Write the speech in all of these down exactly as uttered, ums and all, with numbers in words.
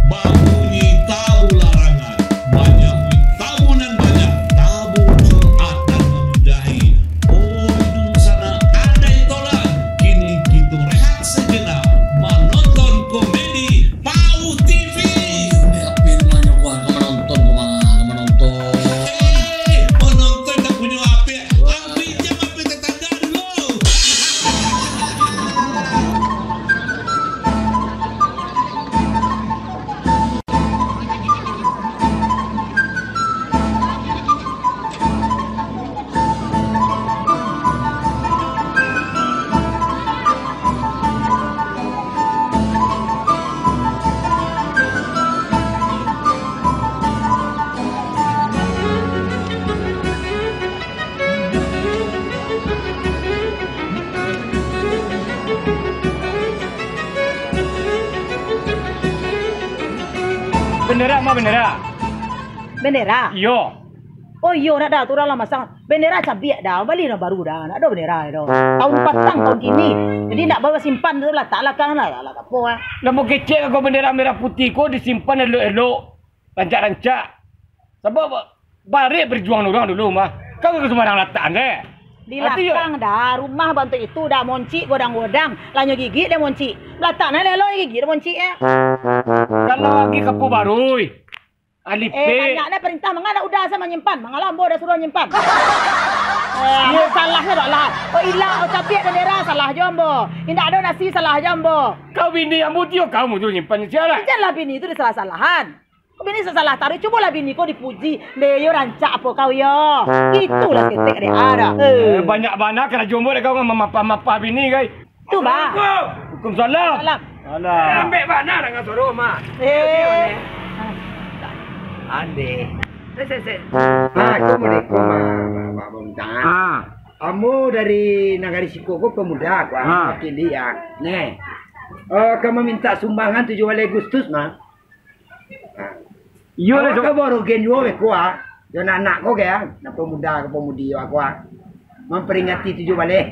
Babunyi tabu larangan, manyambik tabu nan banyak, tabu Jumat nan mamudahi. Oi dunsanak, andai tolan, kini kito rehat sajenak, manonton komedi Pau T V. Tapi rumahnya, wah, ka manonton, ka ma-, ka manonton. Eh, manonton tak punyo apek. Pinjam H P tetangga dulu. Bendera ma bendera? Bendera? Iyo. Oh iyo, nak dah, tu urang lah masang bendera cabiak dah, bali nan baru dah, nak ado bendera dah. Tahun patang, tahun kini. Jadi nak bawa simpan tu lah, tak lah kan lah, lah, lah, tak apa lah. Namo kecek kau bendera merah putih ko disimpan elok-elok. Rancak-rancak. Sabab barek perjuangan urang dulu mah. Kan ka sumbarang latak deh. Di lakang dah, rumah bantuak itu dah moncik godang-godang. Lah nyo gigik deh moncik. Latak nan elok gigik deh moncik eh. Kalau lagi kapo baru, oi. Alipek. Eh, banyak deh perintah. Manga nak udah sa manyimpan. Manga lah ambo dah suruh nyimpan. Eh, ambo salah nyo dak lah. Oh, ilah, oh, cabiak bendera, salah jo ambo. Indak ado nasi, salah jo ambo. Kau bini ambo tio, kau muncul nyimpan sialah. Janlah bini tu disalah-salahan. Bini sasalah taruih, cubolah bini ko dipuji. Deh, yo rancak apo kau yo. Itulah ketek dek ada. Eh, banyak bana karajo ambo dek kau mamapah-mapah bini, kai. Tu, bah. Assalamualaikum. Waalaikumsalam. Salam. Alah. Ambek bana dengan suruh, mah. Eh. Ande. Sek, sek, sek. Ah, assalamualaikum, mah. Mah, mah, mah, mah. Ah. Ambo dari nagari siko ko pemuda ko, ah, ah, wakili, ah. Neh. Eh, ka mamintak sumbangan tujuah baleh Agustus, mah. Iyo lah. Awak ka barogen juo beko ah. Jo anak-anak ko kan, nan pemuda ka pemudi awak ko ah. Mamperingati tujuah baleh.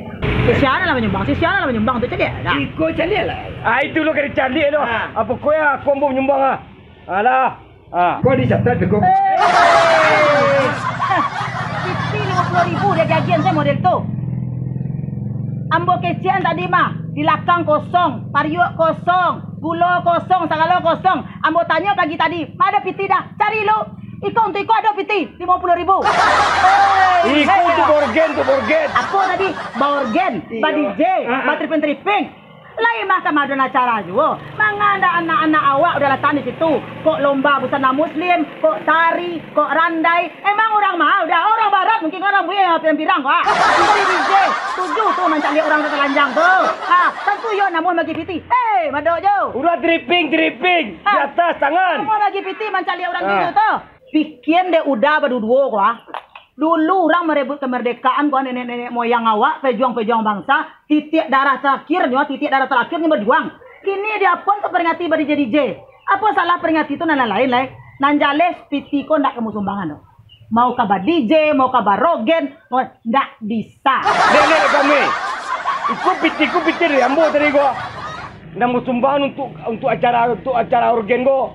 Si Siana lah manyumbang, si Siana lah manyumbang tu caliak dah. Iko caliak lah. Ah, itu lo ka dicaliak lo. Ah. Apo ko ya, aku ambo manyumbang ah. Alah. Ah. Ko dicatat beko. Eh. Pitih limo puluah ribu dia gajian saya model tu. Ambo kecekan tadi mah, di lakang kosong, pariuak kosong, gulo kosong, sagalo kosong. Ambo tanyo pagi tadi, "Ma ado pitih dah?" "Cari lu. Iko untuak iko ado pitih, limo puluah ribu." Hei, iko hei, untuak dah. Borgen, untuak borgen. Apo tadi? Borgen, iyo. Ba-D J, ah, ah, batriping-triping. Lai mah ka madoan acara juo. Manga ndak anak-anak awak udah latakan di situ? Kok lomba busana muslim, kok tari, kok randai. Emang urang ma udah, urang barat mungkin urang buek nan pirang-pirang ko ah. Dari D J, tuju tu mancaliak urang tatalanjang tu. Ha, tantu iyo namuah bagi pitih. Hei, madok jo. Urang triping-triping di atas tangan. Namuah bagi pitih mancaliak urang gitu tu. Pikian dek Uda baduduo ko ah. Dulu urang marebut kamardekaan ko ah, nenek-nenek moyang awak, pejuang-pejuang bangsa, titiak darah terakhirnyo, titiak darah terakhirnyo bajuang. Kini diapoan ka peringati ba D J-D J? Apo salah peringati tu nan lain lai? Nan jaleh, pitih ko ndak ka musumbangan doh. Mau ka ba D J, mau ka barogen, mau ndak bisa. Dek, dek, dek kami. Iko pitih ko pitih dari ambo tadi ko. Nan musumbangan untuak, untuak acara, untuak acara orgen ko.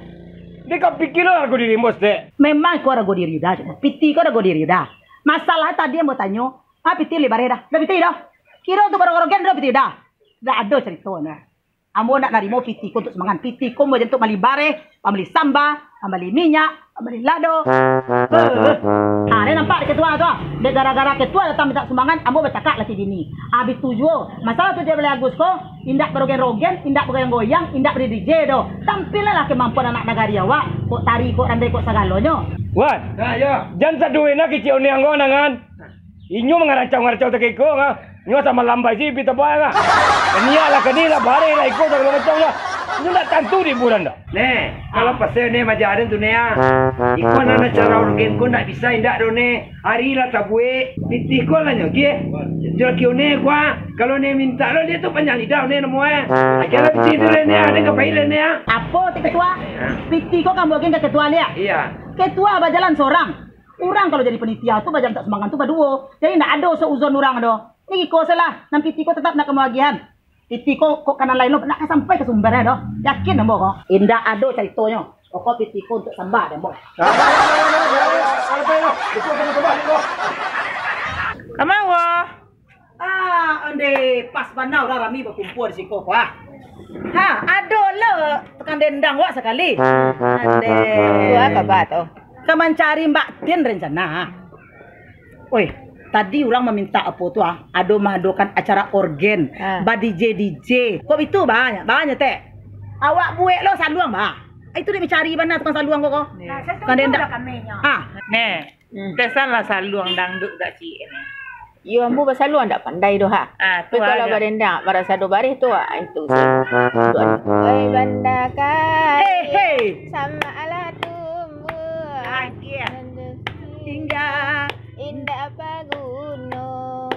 Dek, ka pikir lah hargo diri ambo, dek. Memang iko hargo diri Uda, cuma pitih ko hargo diri Uda. Masalah tadi ambo tanyo, ah, pitih lai bareh dah. Dah pitih dah. Kiro untuak barogen dah pitih dah. Dak ado carito nah. Ambo ndak narimo pitih ko untuak sumbangan. Pitih ko ambo jan untuak mali bareh, pambali samba, pambali minyak, pambali lado. Eh, eh. Ha, dek nampak dek ketua tu ah. Dek gara-gara ketua datang minta sumbangan, ambo bacakak laki bini. Abih tu juo, masalah tujuah baleh Agus ko, indak barogen-rogen, indak bagoyang-goyang, indak ba-D J doh. Tampilkanlah kamampuan anak nagari awak, kok tari, kok randai, kok sagalonyo. Wan, ha, yo. Jan saduena kicik oneng ko, Nangan. Inyo mangarancau-ngarancau takah iko, ha. Nyo asa malambai si Pita Bayang, ha. Niaik lah kini lah, bareh lah iko, sagalo macam lah. Inyo ndak tantu di hiburan dah. Neh, kalau pasal ne maja den tu, Neh, ah. Iko nan acara orgen ko ndak bisa indak doh, Neh. Ari lah tabuek, pitih ko lah nyo, gie. Jual kio, Neh, ko, ah. Kalau Neh mintak lo, Neh tu panjang lidah, Neh, namo, eh. Agiah lah pitih tu, Neh, ah. Den ka pai, Neh, ah. Apo ti ketua? Hah? Pitih ko kan bagian ka ketua liak? Iya. Ketua bajalan sorang. Urang kalau jadi panitia tu bajalan tak sumbangan tu baduo. Jadi ndak ado seuzon urang doh. Ni iko salah, nan pitih ko tetap nak kamu agihan. Pitih ko, kok ka nan lain lo, ndak ka sampai ka sumber doh. Yakin ambo ko. Indak ado caritonyo. Pokok pitih ko untuak samba dek ambo. Ka ma ko? Ah, ondeh, pas bana urang rami bakumpua di siko ko, ah. Ha, ado lo tukang dendang wak sakali. Ondeh. Tu a kaba tu? Ka mancari Mbak Tin rencana. Oi, tadi urang mamintak apo tu, ah? Ado maadokan acara orgen, ah, ba-D J-D J. Kok bitu, ba nyo, ba nyo, Tek? Awak buek lo saluang, ba. Itu dek mancari bana tukang saluang ko, ko. Nah, tukang dendang. Ah. Neh. Hmm. Pesan lah saluang dangdut dak ciek ni. Iyo, ambo basaluang dak pandai doh, ha. Ah, tu. Tapi kalau aja badendang, marasado bareh tu, ah, itu sih. Tuan. Oi, banda kai. Hei, hei. Sama alah tumbuh. Agiah. Hingga. Indak paguno.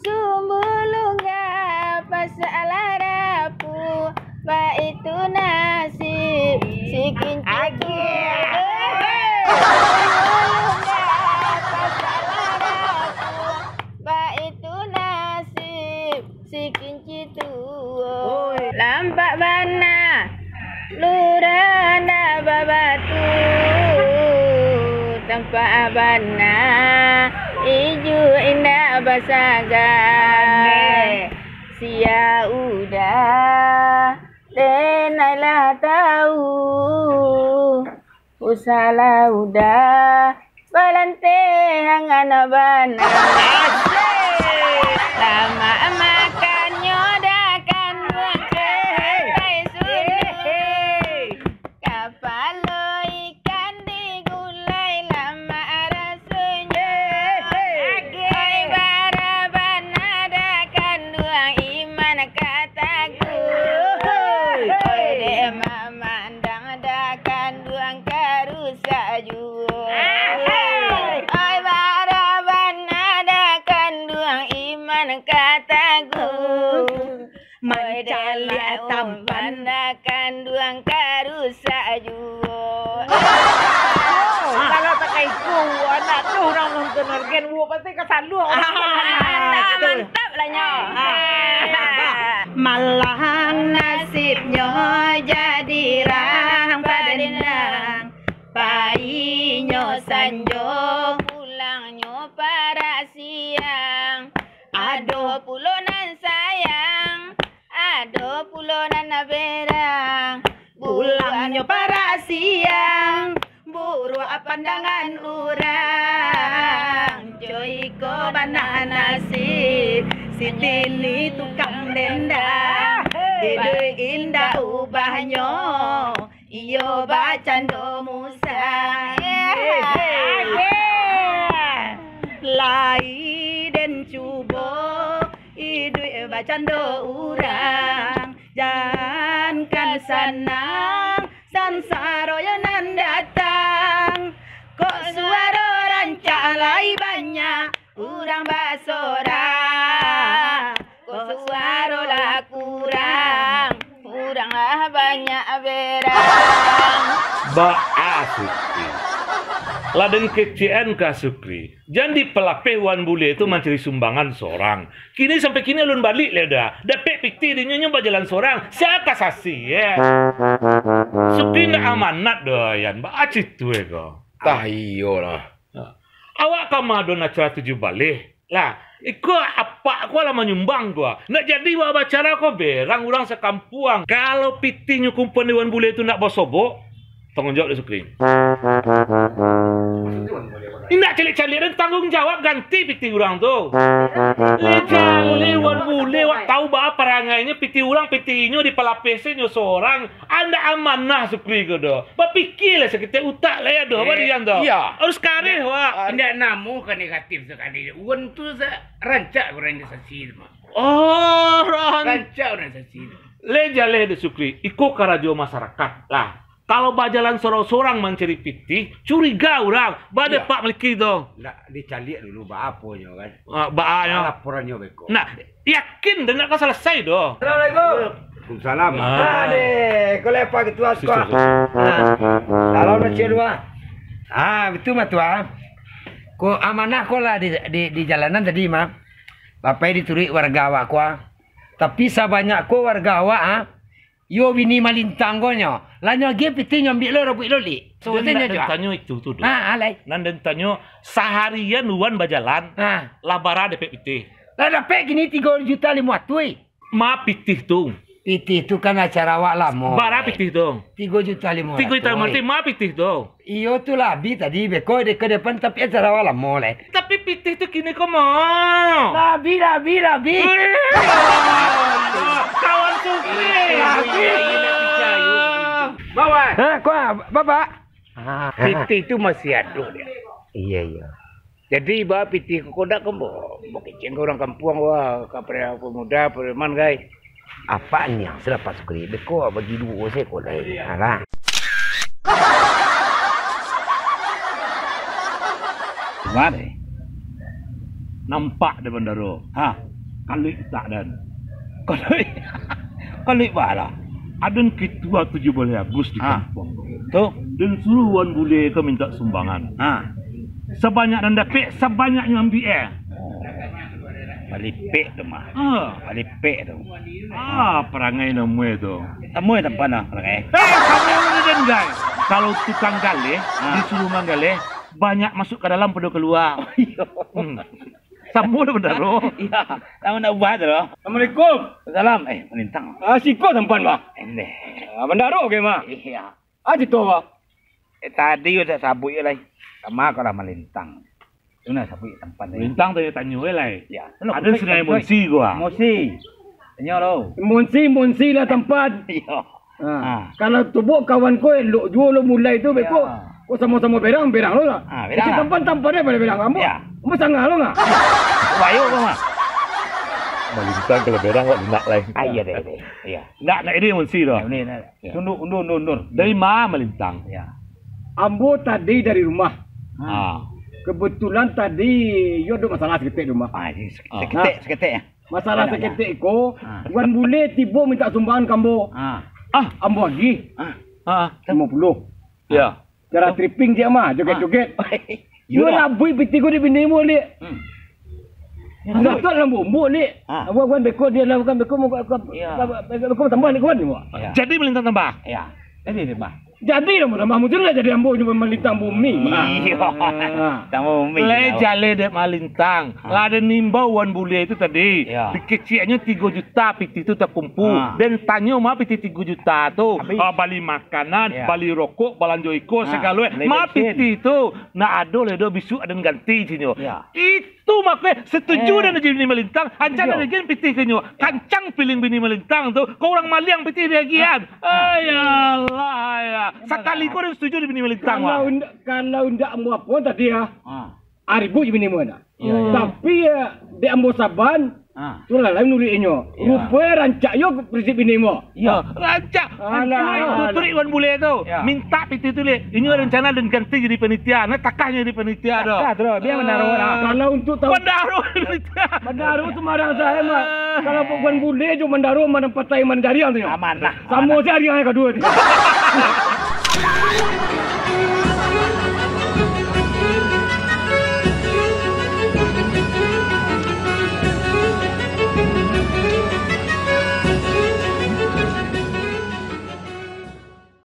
Sumbu lunggah pasalah rapuh, baitu nasib si kincitu. Agiah. Sumbu lunggah pasalah rapuh, baitu nasib si kincitu. Oi. Lampak bana. Lurah ndak babatu, tampak bana ijuik indak basaga. Aneh. Sia udah, denai lah tahu, usah lah udah, balanteh angan bana. Asik. Lamak makannyo dah kanduang katai sunu. Kapalo ikan digulai lamak rasonyo. Oi, bara bana dah kanduang iman ka taguh. Oi, dek mamak Dang dah kanduang ka rusak juo. Ahai. Ai, bara bana dah kanduang iman ka taguh. Mancaliak tampan. Bana kanduang ka rusak juo. Kalau takai ko, anak tu urang nonton orgen, wo pasti ka saluang. Ah, betul. Mantap lah nyo. Ah. Malang nasibnyo jadi rang padendang. Painyo sanjo, pulangnyo parak siang. Ado pulo nan sayang, ado pulo nan berang. Pulangnyo parak siang, buruak pandangan urang. Jo iko bana nasib, si Tini tukang dendang. Iduik indak ubahnyo, iyo bacando musang. Lai den cubo iduik bacando urang. Jankan sanang, sansaro yo nan datang. Kok suaro rancak lai banyak urang basorak. Kok suaro lah kurang, urang lah banyak berang. Baa Sukri. Lah den kecekan ka Sukri. Jan dipalapeh wan bule tu mancari sumbangan sorang. Kini sampai kini alun balik lai dah. Dapek pitih dinyo nyo bajalan sorang. Sia ka sasi, eh? Sukri ndak amanat doh, Yan. Baa cito, eh, ko? Tah, iyolah. Nah. Awak ka maadon acara tujuah baleh. Lah, iko apak ko lah manyumbang ko. Nak jadi awak bacara ko berang urang sakampuang. Kalau pitihnyo kumpuan di wan bule tu nak basobok, tangguang jawab dek Sukri. Indak caliak-caliak den tangguang jawab, ganti pitih urang tu. Lai jaleh wan bule, awak tahu baa parangainyo, pitih urang, pitih inyo dipalapeh se nyo sorang. Andak amanah Sukri ko doh. Bapikialah saketek, utak lai ado, eh, badian tu. Iya. Harus kareh, wak. Indak namuah ka negatif sakali. Wan tu sa-, rancak urang di sasi tu, Mak. Oh, ran-, rancak urang di sasi tu. Lai jaleh dek Sukri, iko karajo masarakat lah. Kalau bajalan sorang-sorang mancari pitih, curiga urang. Baa dek Pak Maliki tu? Ndak dicaliak dulu, baa aponyo kan? Ah, baa nyo. Laporannyo beko. Nah, yakin den ndak ka salasai doh. Assalamualaikum. Waalaikumsalam. Ah. Adeh, ko lai Pak Ketua Sukua. Nah, salam Aceh dua. Ah, betul mah, Tuan. Ko amanah ko lah di, di, di jalanan tadi, mah. Bapai dituruik warga awak ko, ah. Tapi sabanyak ko warga awak, ha? Iyo bini malintang ko nyo. Lah nyo agiah pitih nyo ambiak lo, rabuik lo, Lik. Sabuiknyo ndak den tanyo itu tu, Dok. Ha, ha, lai. Nan den tanyo, saharian Wan bajalan, ha, lah bara dapek pitih? Lah dapek kini tigo juta limo ratuih. Ma pitih tu? Pitih tu kan acara awak lamo. Bara pitih tu? Tigo juta limo ratuih. Tigo juta limo ratuih, ma pitih tu? Iyo tu lah abih tadi, beko dek depan tapi acara awak lamo lai. Tapi pitih tu kini ko ma? Lah abih, lah abih, lah abih. Wih, kawan sukses. Lah abih. Bawa. Ha, kuah, Bapak. Ah. Pitih tu masih ado dia. Iya, iya. Jadi, ba pitih ko kodak ko, bo, bo kecek ka urang kampuang, wah, ka pre-, pemuda, preman, gai. Apak niang sudah pasukan beko bagi duo seko lai. Alah. Mari. Nampak dek Bandaro. Ha, kaluik utak den. Kaluik. Kaluik baa lah. Aden ketua tujuh belas Agus di kampuang. Tu. Den suruah Wan Bule ka mintak sumbangan. Ha. Sabanyak nan dapek, sabanyaknyo ambiak, eh. Oh. Balipek tu mah. Ha. Balipek tu. Ah, parangai namuah tu. Namuah tampan lah parangai. Eh, samo lah den, gai. Kalau tukang galeh, ha, disuruah manggaleh, banyak masuk ka dalam pado kalua. Oh, iyo. Hmm. Samo lah Bandaro. Iya, samo nak ubah tu lah. Assalamualaikum. Salam. Eh, malintang. Ah, siko tampan, bah. Endeh. Ah, Bandaro ke, mah? Iya. Ah, cito, bah. Eh, tadi udah sabuik lai. Sama kau lah malintang. Tu nak sabuik tampan lai. Malintang tanyo-tanyo lai. Ya. Ado sunai Monsi gua. Monsi. Tanyo lo. Monsi, Monsi lah tampan. Iya. Ha. Ha. Kalau tubuak kawan ko elok juo lo mulai tu, beko. Ya. Ko samo-samo berang, berang lo lah. Ha, berang lah. Tampan-tampan deh pada berang ambo. Ya. Ambo sangah lo ngah. Bayo ko mah. Malintang kalau berang awak lunak lai. Ah, iya deh, deh. Iya. Ndak, ndak ini Monsi tu. Ya, ini, ini. Ya. Tunduk, undur, undur, undur. Dari ma malintang? Ya. Ambo tadi dari rumah. Ha. Kebetulan tadi yo ado masalah saketek di rumah. Ah, ini sek-, ah, saketek, nah, saketek ya. Masalah saketek ko, ha, Wan Bule tibo mintak sumbangan ka ambo. Ha. Ah, ambo agih. Ha. Ha. Limo puluah. Ya. Cara tripping dia mah, joget-joget. Ha. Yo, yo lah. Rabuik pitih ko dek bini ambo, Lik. Hmm. Dak tu lah bumbuk, Lik. Ha. Awan-awan beko dia lah, bukan beko, beko, beko, ya, beko tambah, Lik, kawan ni, Mak. Ya. Jadi malintang tambah? Ya. Jadi tambah. Jadi lah, tambah muncul lah jadi ambo cuma malintang bumi, Mak. Iya. Ha. Tambah bumi. Lai jaleh dek malintang. Ha. Lah den imbau Wan Bule tu tadi. Ya. Dikeceknyo tigo juta pitih tu takumpul. Ha. Den tanyo ma pitih tigo juta tu. Habis. Ah, bali makanan, ya, bali rokok, balanjo iko, ha, sagalo, eh. Ma pitih tu. Nak ado lai do bisuak den ganti, cinyo. Ya. Itu mako, eh, setuju, eh, den jadi bini malintang, ancak, setuju, den agiah pitih ka inyo. Ya. Kancang piling bini malintang tu, ko urang maliang pitih diagiahan. Ah. Ai, alah, ya. Sakali ko den setuju jadi bini malintang, kalau wah. Ndak, kalau ndak mau apa tadi, ya. Ah. Ah, ribuik bini ambo nak. Iya, iya. Tapi, ya, dek ambo saban, ah, tu lah lain nuruik inyo. Iya. Rupo rancak yo prinsip bini ambo. Iya. Rancak. Alah. Itu, itu trik Wan Bule tu. Iya. Minta pitih tu, Lik. Inyo, ah, rencana den ganti jadi panitia. Nah, takah jadi panitia tu. Takah tu, biar Bandaro lah. Kalau untuk tahu Bandaro panitia. Bandaro sembarang saja, Mak. Ah. Kalau Wan Bule jo Bandaro, mana patai, mana jariang tu, yo. Aman lah. Samo saja yang kedua tu.